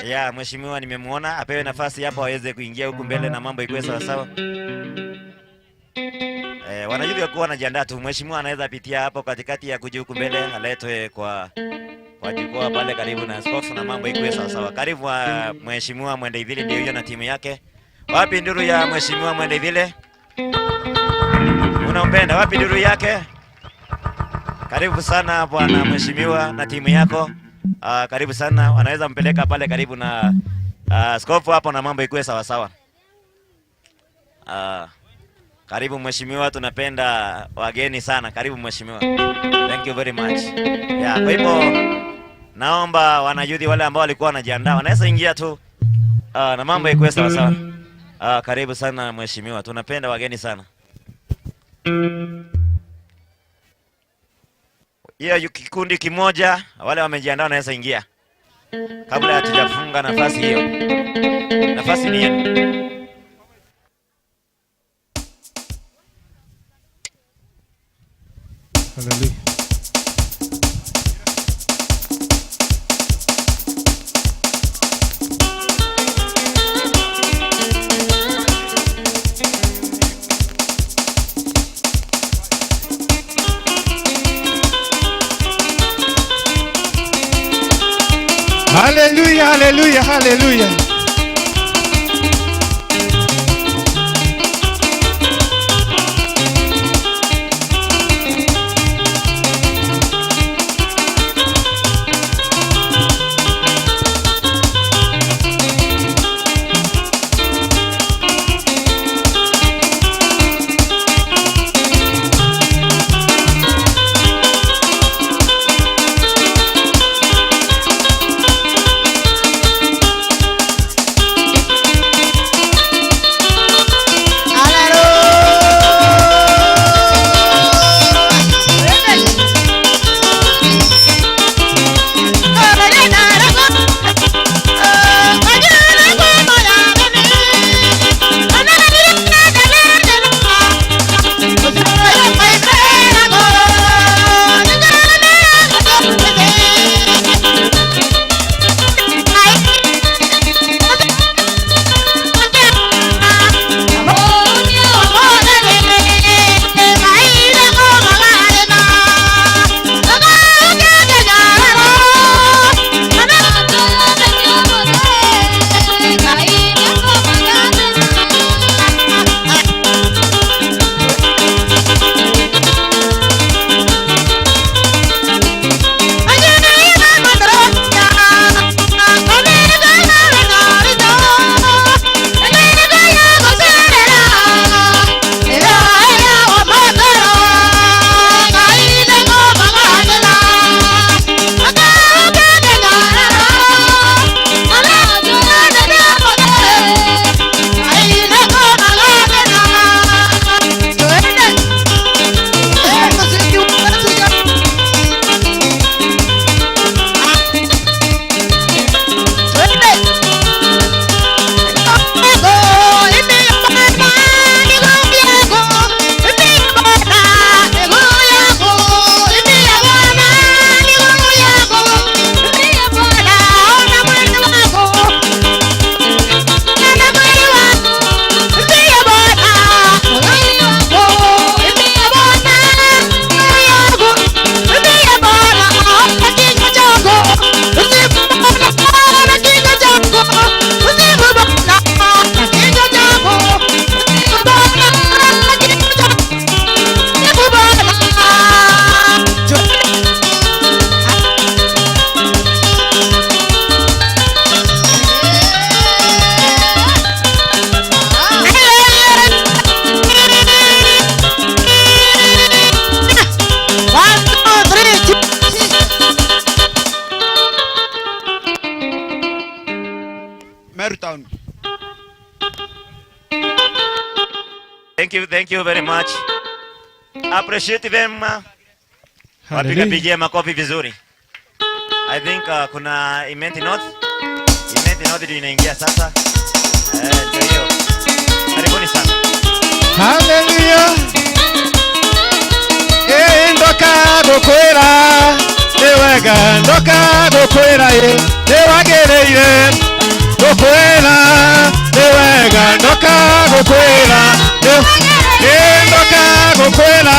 Ya, mheshimiwa nimemuona, apewe nafasi hapo aweze kuingia huku mbele na mambo ikuwe sawa sawa. Wanajua kuwa wanajiandaa tu. Mheshimiwa anaweza pitia hapo katikati ya kuja huku mbele, aletwe kwa jukwaa pale karibu na askofu na mambo ikuwe sawa sawa. Karibu mheshimiwa Mwende Ithili, ndio huyo na timu yake. Wapi nduru ya mheshimiwa Mwende Ithili? Unampenda? Wapi nduru yake? Karibu sana bwana mheshimiwa na timu yako. Karibu sana, wanaweza mpeleka pale karibu na askofu hapo na mambo ikuwe sawa sawa. Karibu mheshimiwa, tunapenda wageni sana. Karibu mheshimiwa. Thank you very much. Yeah, kwa hivyo naomba wanayouth wale ambao walikuwa wanajiandaa wanaweza ingia tu na mambo ikuwe sawa sawa. Karibu sana mheshimiwa, tunapenda wageni sana. Hiyo kikundi kimoja wale wamejiandaa wanaweza ingia kabla hatujafunga nafasi hiyo. Nafasi ni yenu. Hallelujah. Hallelujah, hallelujah, hallelujah. One, two, three, two. Meru Town. Thank you very much. Appreciate them. Wapiga Hallelujah. pigia makofi vizuri. I think kuna Imenti North. Imenti North ndio inaingia sasa. Ndio hiyo. Karibuni sana. Hallelujah. Ndoka gukwira ni wega, ndoka gukwira ĩ nĩ Wagĩrĩire gũkwĩra nĩ wega ndoka gũkwĩra nĩ ndoka gũkwĩra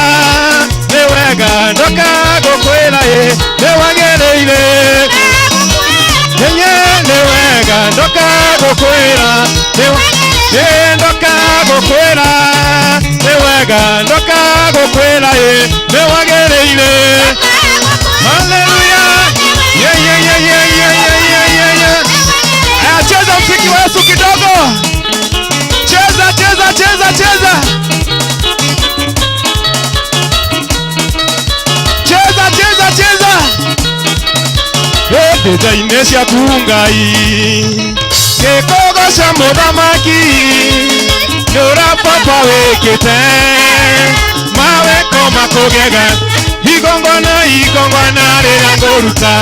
nĩ wega ndoka gũkwĩra ĩ nĩ wagĩrĩire Yenye nĩ wega ndoka gũkwĩra nĩ ndoka gũkwĩra nĩ wega ndoka gũkwĩra ĩ nĩ wagĩrĩire. Haleluya! Yeah, yeah, yeah, yeah, yeah, yeah, yeah, yeah, yeah. Aya, cheza mziki wa Yesu kidogo. Cheza, cheza, cheza, cheza. Cheza, cheza, cheza. Hĩndĩ ciaku Ngai gĩkũgoca mũthamaki nĩ ũrĩa baba wĩkĩte maweko makũgega igongona igongona rĩrĩa ngũruta.